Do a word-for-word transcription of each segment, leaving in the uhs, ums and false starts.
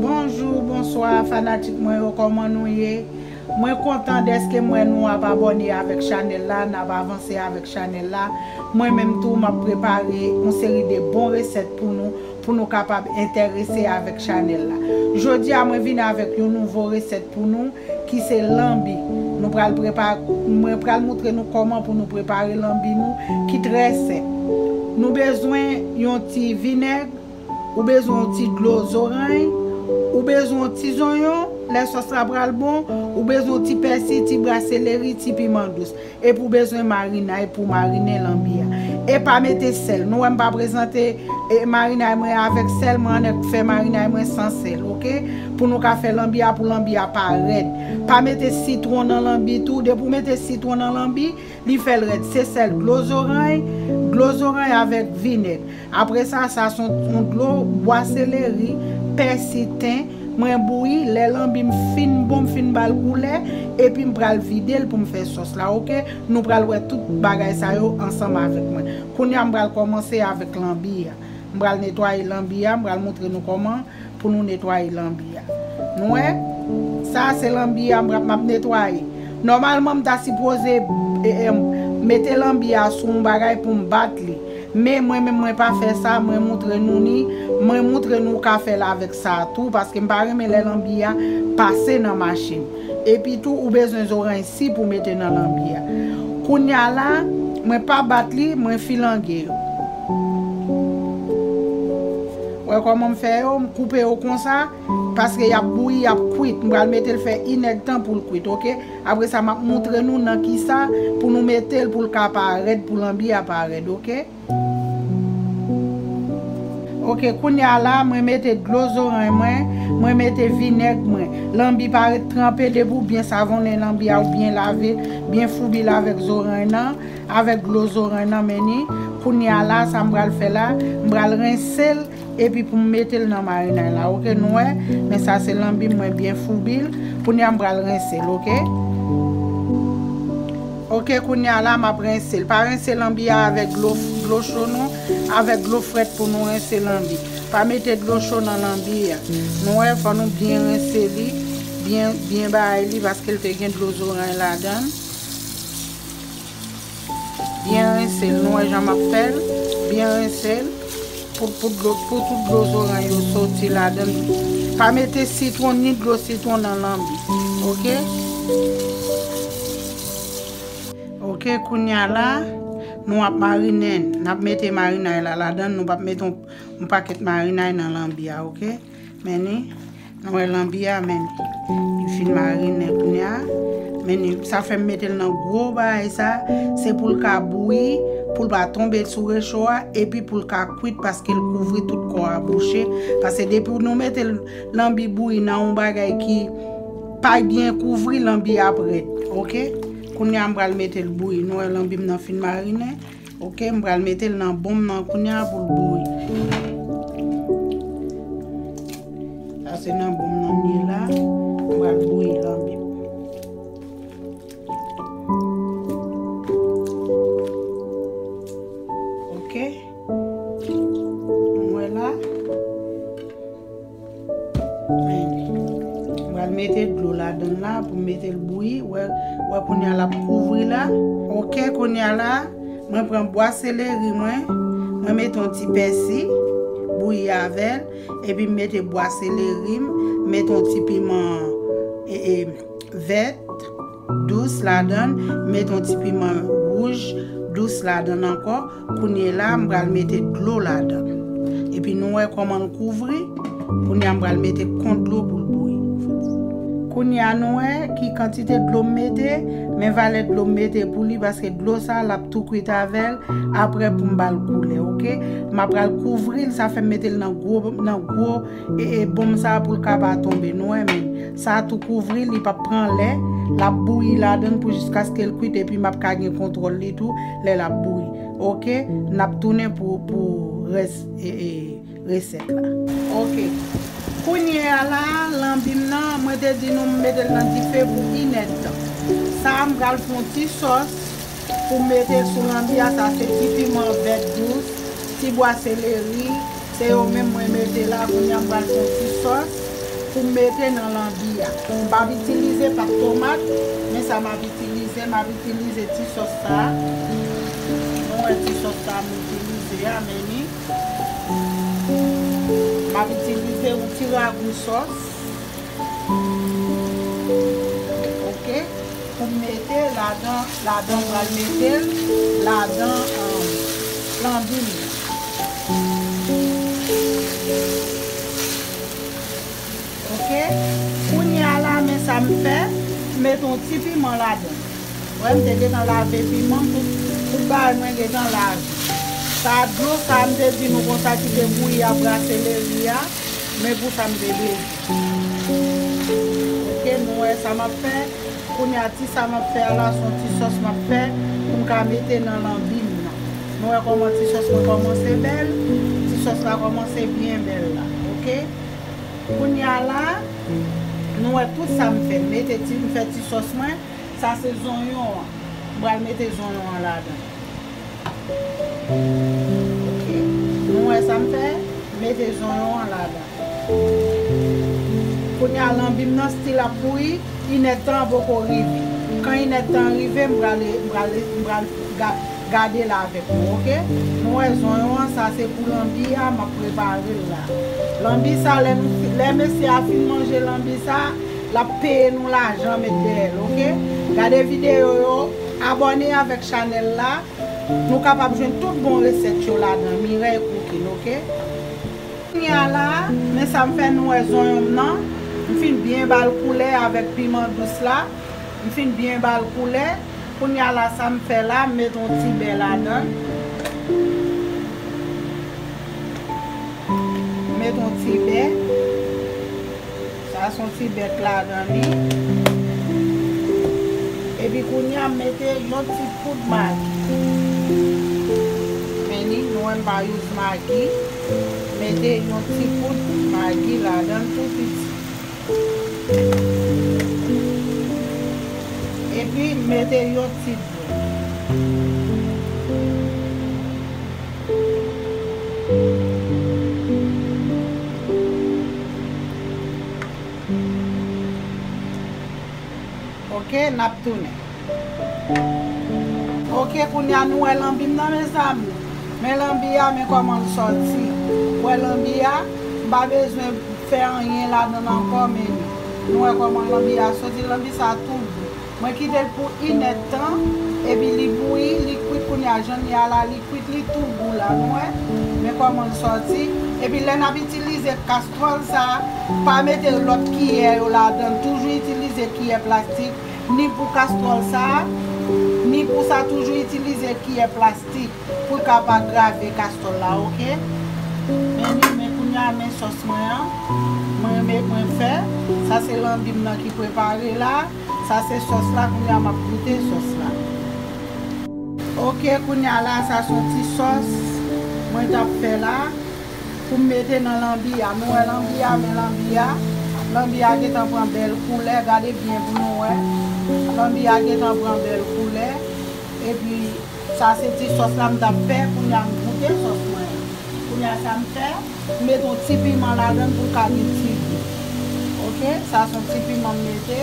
Bonjou, bonswa, fanatik mwen yo, kòman nou ye? Mwen kontan dèske m wè nou ap abòne avèk chanèl la, n ap avanse avèk chanèl la. Mwen menm tou, m ap prepare yon seri de bon resèt pou nou, pou nou kapab enterese avèk chanèl la. Jodi a, mwen vin avèk yon nouvo resèt pou nou, ki se lanbi. Nou pral prepare, mwen pral montre nou kòman pou nou prepare lanbi nou, ki trè senp. Nou bezwen yon ti vinèg, ou bezwen yon ti dlo zoranj, ou bezwen yon ti zonyon, lè sòs la pral bon, ou bezwen yon ti pèsi, ti bwa seleri, ti piman dous. Epi ou bezwen marinay pou marinen lanbi a. E pa mete sèl. Nou wè m pa prezante, e, marinay mwen avèk sèl, mwen annik fè marinay mwen san sèl, oke? Pou nou ka fè lanbi a, pou lanbi a pa rèd. Pa mete sitwon nan lanbi tou. Depi w mete sitwon nan lanbi, li fè l rèd. Se sèl dlo zoranj, dlo zoranj avèk vinèg. Apre sa, sa se yon, yon dlo bwa seleri, pèsi, ten, mwen bouyi, lè lanbi m fin bon, m fin ba l koulè, epi m pral vide l pou m fè sòs la, oke? Nou pral wè tout bagay sa yo ansanm avèk mwen. Kounye a, m pral kòmanse avèk lanbi a. M pral netwaye lanbi a, m pral montre nou kòman pou nou netwaye lanbi a. Nou wè? Sa se lanbi a m ap, m ap netwaye. Nòmalman, m ta sipoze, e, e, mete lanbi a sou yon bagay pou m bat li. Men mwen menm, mwen pa fè sa, mwen montre nou ni, mwen montre nou ka fè l avèk sa tou, paske m pa renmen lè lanbi a pase nan machin. Epi tou, ou bezwen zoranj si pou mete nan lanbi a. Kounye a la, mwen pa bat li, mwen filange yo. Wè kòman m fè yo, m koupe yo konsa, paske y ap bouyi, y ap kwit. M pral mete l fè inèdtan pou l kwit, oke? Apre sa, m ap montre nou nan kisa pou nou mete l pou l ka pa rèd, pou lanbi a pa rèd, oke? Oke, kounye a la, mwen mete dlo zoranj mwen, mwen mete vinèg mwen. Lanbi pa ret tranpe, depi w byen savonnen lanbi a, ou byen lave, byen foubi l avèk zoranj nan, avèk dlo zoranj nan, men ni. Kounye a la, sa m pral fè la, m pral rense l, epi pou m mete l nan marinay la, oke, nou wè, men sa se lanbi m, mwen byen foubi l, kounye a m pral rense l, oke? Oke, kounye a la, m ap rense l. Pa rense lanbi a avèk dlo, dlo cho non, avèk dlo frèt pou nou rense lanbi. Pa mete dlo cho nan lanbi a. Nou wè, fò nou byen rense li, byen, byen bay li, paske l te gen dlo zoranj ladan l. Byen rense l, nou wè jan m ap fè l, byen rense l. Pou, pou dlo, pou tout dlo zoranj yo soti ladan l. Pa mete sitwon ni dlo sitwon nan lanbi. Oke? Oke, kounye a la, nou ap marinen. N ap mete marinay la ladan l. Nou p ap mete yon, yon pakèt marinay nan lanbi a, oke? Men ni. Nou wè lanbi a, men li fin marinen kounye a. Men li, sa fè m mete l nan gwo bagay sa, se pou l ka bouyi, pou l pa tonbe sou recho a, epi pou l ka kwit, paske l kouvri tout kò a bouche. Paske depi nou mete l, lanbi bouyi nan yon bagay ki pa byen kouvri, lanbi ap rèd. Oke? Kounye a m pral mete l bouyi. Nou wè lanbi m nan fin marinen. Oke, m pral mete l nan bon m nan kounye a pou l bouyi. Sa se nan bon m nan m ye la, m pral bouyi lanbi m. Oke, nou wè la. Men, m pral mete dlo ladan l la pou m mete l bouyi. Wè, wè kounye a l ap kouvri la. Oke, kounye a la, mwen pran bwa seleri mwen, mwen mete yon ti pèsi, bouyi avè l, epi m mete bwa seleri m, mete yon ti piman, e, e, vèt, dous ladan l, mete yon ti piman wouj dous ladan l ankò. Kounye la, m pral mete dlo ladan l. Epi nou wè kòman l kouvri. Kounye a, m pral mete kont dlo pou l bouyi. Kounye a, nou wè ki kantite dlo m mete, men valè dlo m mete pou li, paske dlo sa, l ap tou kwit avè l, apre pou m ba l koulè, oke? M ap pral kouvri l, sa fè m mete l nan gwo, nan gwo e, e, bon m sa a pou l ka pa tonbe. Nou wè, men sa a tou kouvri, li p ap pran lè, l ap bouyi ladan l pou jiskaske l kwit, epi m ap ka gen kontwòl li tou lè l ap bouyi. Oke, n ap tounen pou, pou rès, e, e, resèt la. Oke. Kounye a la, lanbi m nan, mwen te di nou m mete l nan dife pou inèdtan. Sa a, m pral fè yon ti sòs pou m mete sou lanbi a, sa se ti piman vèt dous, ti bwa seleri, se yo menm mwen mete la. Kounye a m pral fè yon ti sòs pou m mete nan lanbi a. M p ap itilize pat tomat, men sa m ap itilize, m ap itilize ti sòs sa a. Nou wè ti sòs sa a m itilize a, men ni. M ap itilize yon ti ragou sòs. Oke. Pou m mete ladan, ladan m pral mete l ladan, um, lanbi m nan. Oke? Kounye a la, men sa m fè, m mete yon ti piman ladan. Wè, m te gentan lave piman, tout, tout bagay mwen gentan lave. Sa dlo sa m te di nou konsa ki te bouyi ap brase leri a, men pou sa m te bezwen. Oke, nou wè sa m ap fè. Kounye a, ti sa m ap fè a la, se yon ti sòs m ap fè pou m ka mete nan lanbi m nan. Nou wè kòman ti sòs mwen kòmanse bèl? Ti sòs la kòmanse byen bèl la, oke? Kounye a la, nou wè tout sa m fè. M mete ti, m fè ti sòs mwen. Sa se zonyon an. M pral mete zonyon an ladan. Oke. Nou wè sa m fè? M mete zonyon an ladan. Kounye a, lanbi m nan still ap bouyi, inèdtan an poko rive. Kan inèdtan an rive, m prale, m prale, m pral ga-, gade l avèk nou, oke? Nou wè zonyon an, sa se pou lanbi a, m ap prepare l la. Lanbi sa, lè nou, lè mesye a fin manje lanbi sa, l ap peye nou lajan met dèyè l, oke? Gade videyo yo, abòne avèk chanèl la. Nou kapab jwenn tout bon resèt yo ladan Mireille Cooking, oke? Kounye a la, men sa m fè, nou wè zonyon m nan. M fin byen ba l koulè avèk piman dous la. M fin byen ba l koulè. Kounye a la, sa m fè la, m met yon ti bè ladan l. M met yon ti bè. Sa se yon ti bèt ladan li. Epi kounye a, m mete yon ti poud magi. Men ni, nou wè m pa use magi. Mete yon ti poud magi ladan l tou piti. Epi, m mete yon ti dlo. Oke, n ap tounen. Oke, kounye a nou wè lanbi m nan, mezanmi. Men lanbi a, men kòman l sòti. Ou wè lanbi a, m pa bezwen fè anyen ladan l ankò, men nou wè kòman lanbi a sòti. Lanbi sa tou gou. Mwen kite l pou inèdtan, epi li bouyi, li kwit kounye a, jan l ye a la, li kwit, li tou gou la, nou wè. Men kòman l sòti. Epi lè n ap itilize kastwòl sa, pa mete lòt kiyè yo ladan l. Toujou itilize kiyè plastik, ni pou kastwòl sa, ni pou sa, toujou itilize kiyè plastik. Pou l ka pa grave kastwòl la, oke? Men ni, men kounye a, men sòs mwen an. Mwen, men mwen fè. Sa se lanbi m nan ki prepare la. Sa se sòs la, kounye a m ap goute sòs la. Oke, kounye a la, sa se yon ti sòs mwen t ap fè la. Pou m mete nan lanbi a. Nou wè lanbi a, men lanbi a. Lanbi a gentan pran bèl koulè. Gade byen pou nou wè. Lanbi a gentan pran bèl koulè. Epi, sa se ti sòs la m t ap fè, kounye a m goute sòs mwen an. Kounye a sa m fè, m mete yon ti piman ladan l pou l ka gen ti gou. Oke, sa se yon ti piman m mete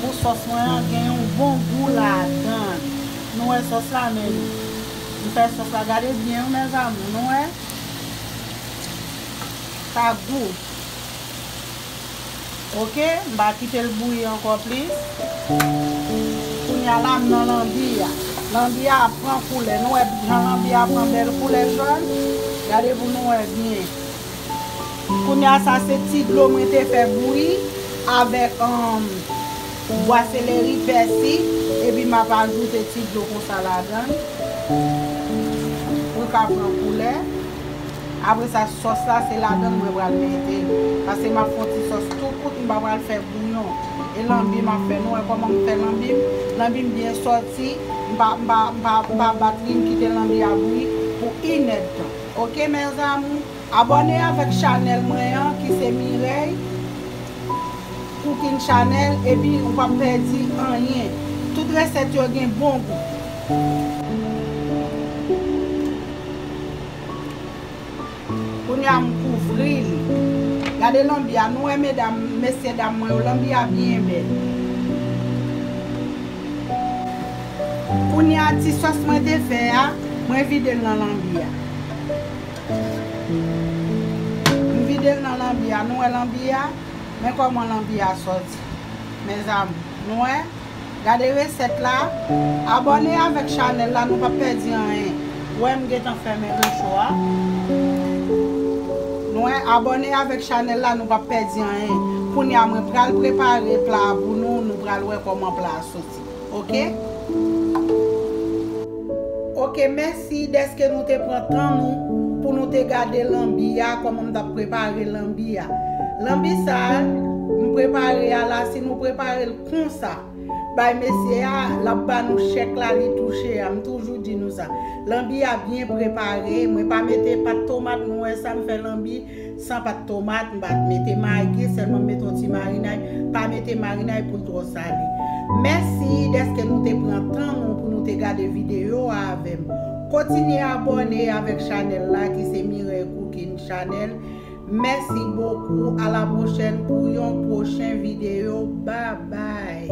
pou sòs mwen an gen yon bon gou ladan l. Nou wè sòs la, men m fè sòs la, gade byen wi, mezanmi, nou wè. Sa gou. Oke, m pa kite l bouyi ankò plis. Kounye a la, m nan lanbi a. Lanbi a ap pran koulè. Nou wè jan lanbi a pran bèl koulè jòn? Gade pou nou wè byen. Kounye a, sa se ti dlo mwen te fè bouyi avèk, um, bwa seleri, pèsi, epi m ap ajoute ti dlo konsa ladan l pou l ka pran koulè. Apre sa, sòs la, se ladan l mwen pral mete l. Paske m ap fè yon ti sòs tou kout, m pa pral fè bouyon. E lanbi m ap fè, nou wè kòman m fè lanbi m. Lanbi m byen sòti, m pa, m pa, m pa, m pa bat li, m kite lanbi a bouyi pou inèdtan. Oke, mes amours, abòne avèk chanèl mwen an, ki se Mireille Cooking Channel, epi ou p ap pèdi anyen. Tout resèt yo gen bon gou. Kounye a, m kouvri li. Gade lanbi a, nou wè medam, mesye dam mwen yo, lanbi a byen bèl. Kounye a ti sòs mwen te fè a, mwen vide l nan lanbi a. M vide l nan lanbi a, nou wè lanbi a, men kòman lanbi a sòti. Mezanmi, nou wè? Gade resèt la. Abòne avèk chanèl la, nou p ap pèdi anyen. Ou wè m gentan fèmen recho a. Nou wè, abòne avèk chanèl la, nou p ap pèdi anyen. Kounye a mwen pral prepare pla a pou nou, nou pral wè kòman pla a soti. Oke? Oke, mèsi dèske nou te pran tan nou pou nou te gade lanbi a, kòman m t ap prepare lanbi a. Lanbi sa a, m prepare a la, si nou prepare l konsa, bay mesye a, l ap ba nou chèk la, li touche a. M toujou di nou sa. Lanbi a byen prepare. Mwen pa mete pat tomat, nou wè sa, m fè lanbi san pat tomat, m pa mete magi, sèlman m mete yon ti marinay. Pa mete marinay pou l twò sale. Mèsi dèske nou te pran tan nou pou nou te gade videyo a avè m. Kontinye abòne avèk chanèl la ki se Mireille Cooking Channel. Mèsi bokou. A la pwochèn pou yon pwochen videyo. Babay.